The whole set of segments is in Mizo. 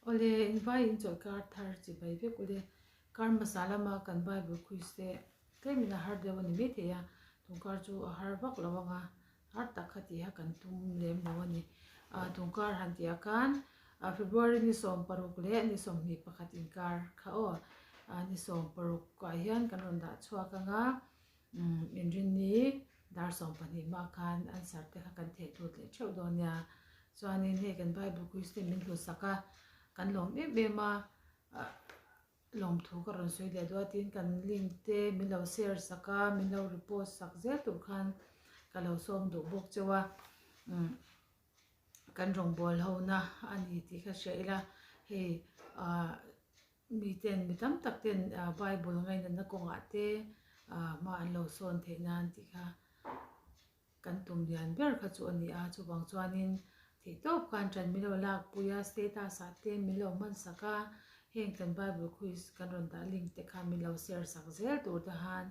Awle, invai in chawlhkar thar chibai vek ule. Kar hmasa lama kan Bible quiz te tlemin a har deuh a ni maithei a, tunkar chu a har vak lo ang a, har tak kha tih kha kan tum lem lo a ni. Tunkar han tih ah khan February ni 16 leh ni 21 inkar kha aw, ni 16 ah hian kan rawn dah chhuak ang a, Inrinni dar 12 hma khan answer te kha kan theh tut leh theuh dawn nia. Chuanin hei kan Bible quiz te min hlut sak a, kan lawm em em a, lawmthu ka rawn sawi leh duh a tin kan link te min lo share sak a, min lo repost sak zel tur khan ka lo sawm duh bawk cheu a. Kan rawngbâwl hona a ni tih kha hria ila, hei ah miten mi tam tak ten Bible ngainatna kawngah te hma an lo sawn theih nan tih kha kan tum lian ber kha chu a ni a, chuvang chuanin theihtawp khan ṭan min lo lakpui a, status ah te min lo hman sak a, heng kan Bible quiz kan rawn dah link te kha min lo share sak zel tur te khan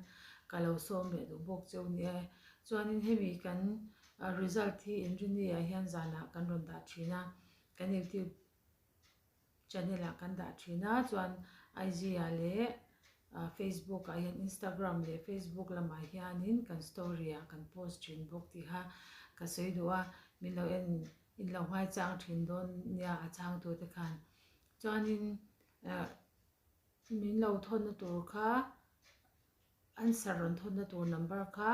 ka lo sawm leh duh bawk cheu ni e. Chuanin hemi kan result hi Inrini ah hian zanah kan rawn dah ṭhin a, kan YouTube channel ah kan dah thin a, chuan IG ah leh Facebook ah hian Instagram leh Facebook lamah hianin kan story ah kan post thin bawk tih kha ka sawi duh a, min lo en in lo nghaichang thin dawn nia a chhangtu te khan. Chuanin min lo thawnna tur kha Answer rawn thawnna tur number kha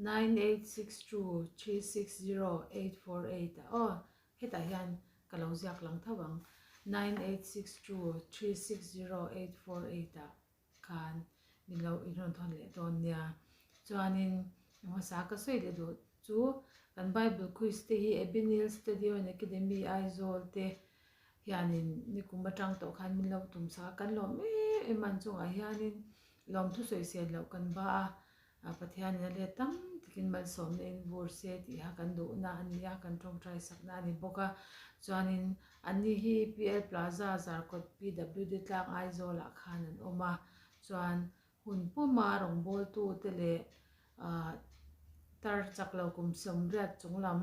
9862360848 a aw. Hetah hian ka lo ziak lang tho ang. 9862360848 ah khan min lo in rawn thawn leh dawn nia. Chuanin hmasa ka sawi leh duh chu kan Bible quiz te hi Ebenezer Studio and Academy Aizawl te hianin nikum atang tawh khan min lo tum sak a, kan lawm em em a an chungah hianin Lawmthu sawisel loh kan ba a, Pathianin a let tam takin malsawmna in vur se tih kha kan duhna a ni a, kan tawngtai sakna a ni bawk a. Chuanin anni hi PL Plaza Zarkawt PWD tlang Aizawlah khan an awm a, chuan hun puma rawngbawltute leh tar chak lo kum 80 chunglam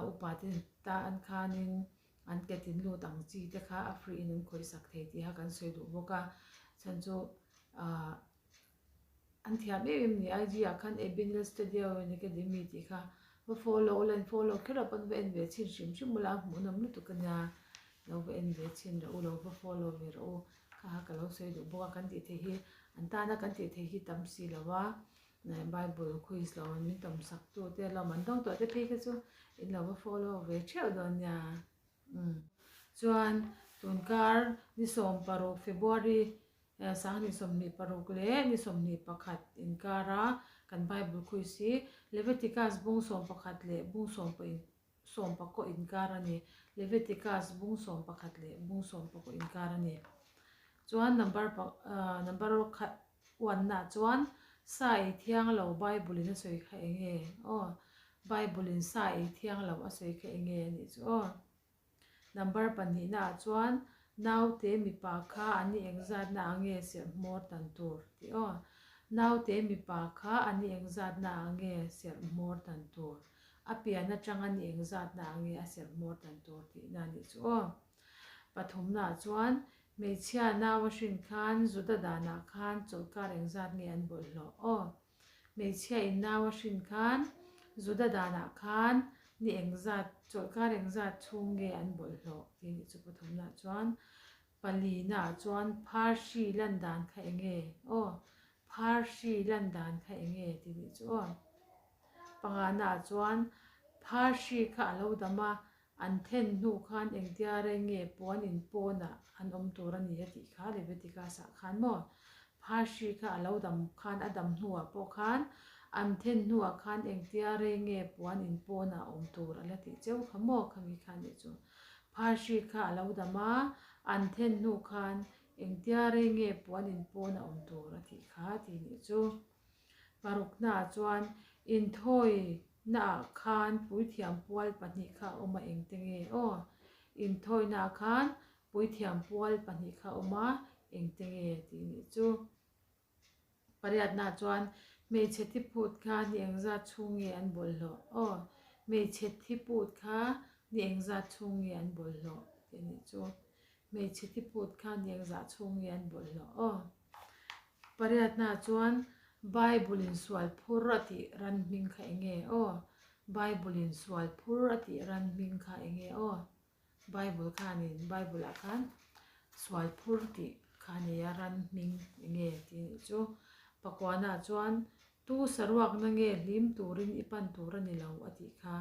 upate tan khanin An ke tin lut ang chi te kha a free in an khawih sak thei tih kha kan sawi duh bawk a, chhan chu ahh an thiam em em ni IG ah khan Ebenel Studio in Academy tih kha va follow ula in follow kher a pawn va en ve chhin hrim hrim ula a hmuhnawm lutuk a nia, lo va en ve chhin rawh u lo va follow ve rawh u kha kha ka lo sawi duh bawk a kan tih theih hi an tana kan tih theih hi tam si lo a. Bible quiz lo min tam sak tu te lo man dawng tawh te phei kha chu in lo va follow ve theuh dawn nia. Umm. Chuan tunkar ni 16 February 2026 leh ni 21 inkara kan Bible quiz hi Leviticus bung 11 leh bung 14 inkar a ni. Leviticus bung 11 leh bung 14 inkar a ni. Chuan number number khat Uanna chuan sa ei thiang lo Bible in a sawi kha eng nge aw? Bible in sa ei thiang lo a sawi kha eng nge a nih chu aw? Number pahnihna ah chuan naute mipa kha an ni engzatna ah nge serh hmawr tan tur tih aw? Naute mipa kha an ni engzatna ah nge serh hmawr tan tur? A pian atang a ni engzatna ah nge a serh hmawr tan tur tihna a nih chu aw? Pathumna ah chuan Hmeichhia nau a hrin khan Juda danah khan chawlhkar engzat nge an bawlhhlawh? Aw, hmeichhia in nau a hrin khan Juda danah khan ni engzat, chawlhkar engzat chhung nge an bawlhhlawh? tih nih chu pathumnaah chuan palinaah chuan phar hri lan dan kha eng nge? Aw, phar hri lan dan kha eng nge? tih nih chu aw. Panganaah chuan phar hri kha a lo dam a, An then hnu khan engtia rei nge puan in pawnah an awm tur a ni a tih kha Leviticus ah khan maw? Phar hri kha a lo dam khan a dam hnuah pawh khan an then hnuah khan engtia rei nge puan in pawnah awm tur a la tih cheu kha maw khami kha nih chu. Phar hri kha a lo dam a, an then hnu khan engtia rei nge puan in pawnah awm tur a tih kha tih nih chu. Paruknaah chuan inthawi Naah khan puithiam pual pahnih kha a awm a engte nge aw? Inthawinaah khan puithiam pual pahnih kha a awm a engte nge tih nih chu. Pariatnaah chuan hmeichhe thi phut kha ni engzat chhung nge an bawlhhlawh aw? Hmeichhe thi phut kha ni engzat chhung nge an bawlhhlawh tih nih chu. Hmeichhe tiput kha ni engzah chhung nge an bawlhhlawh aw? Pariatna chuan Bible in sual phur a tih ran hming kha enge aw? Bible in sual phur a tih ran hming kha enge aw? Bible khanin Bible ah khan sual phur tih kha a nei a, ran hming enge tih a nih chu. Pakuana chuan Tu saruakna nge hlim turin i pan tur a ni lo a tih kha.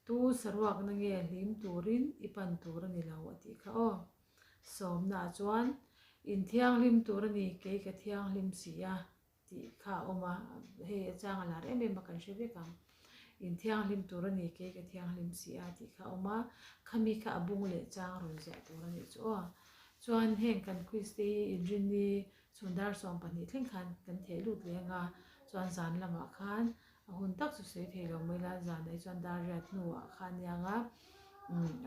Tu saruakna nge hlim turin i pan tur a ni lo a tih kha aw. Sawmna chuan In thianghlim tur a ni, kei ka thianghlim si a tih kha a awm a, hei a chang a lar em em a kan hre vek ang. In thianghlim tur a ni, kei ka thianghlim si a tih kha a awm a, khami kha a bung leh chang rawn ziah tur a nih chu aw. Chuan heng kan quiz te hi inrinni chhun dar 12 thleng khan kan theh lut leng a, chuan zan lamah khan A hun tak chu sawi thei lo mai la, zanah hi chuan dar riat hnuah kha aniang a,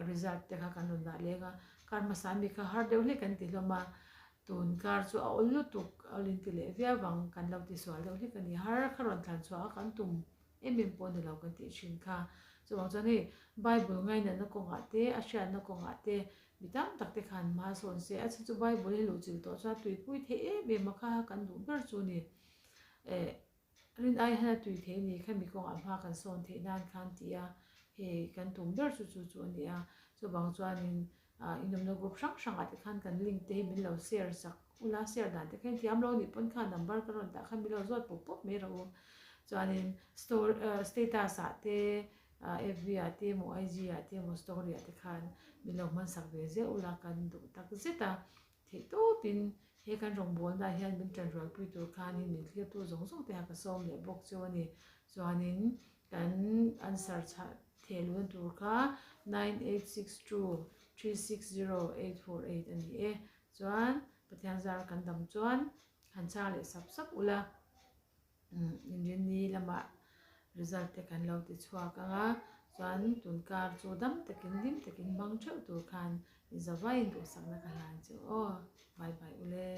result te kha kan rawn dah leng a, kar hmasa ami kha har deuh hlek kan ti hlawm a, tun kar chu a awl lutuk, a awlin ti leh viau vang kan lo ti sual deuh hlek a ni, har kha rawn thlan chhuah a kan tum em em pawh ni lo kan tih thin kha, chuvang chuan hei Bible ngainatna kawngah te, a hriatna kawngah te mi tam tak te khan hma sawn se, a chhan chu Bible hi luhchilh tawh chuan tuipui theih em em a kha kan duh ber chu ni, eh. Rin ai hian a tui thei a ni, khami kawngah hma kan sawn theih nan khan tih a, hei kan tum ber chu chu chu a ni a. Chuvang chuanin inawmna group hrang hrangah te khan kan link te hi min lo share sak ula, share dan te kha in thiam lo a nih pawn khan number ka rawn dah khan min lo zawt pawp pawp mai rawh u. Chuanin story status ah te FB ah te emaw IG ah te emaw story ah te khan min lo hmansak ve zeuh ula kan duh tak zet a. Theih tawpin he kan rawngbawlnaah hian min ṭanrualpui tur khanin min thlirtu zawng zawng te ha ka sawm leh bawk chu a ni. Chuanin kan answer chhah thehluhna tur kha 9862360848 a ni e. Chuan Pathian zar kan dam chuan han chhang leh sap sap ula. Inrinni lamah result te kan lo ti chhuak ang a, chuan tun kar chu dam takin hlim takin hmang theuh tur khan inzavaiin duhsakna ka hlan chu aw. Bye bye ule.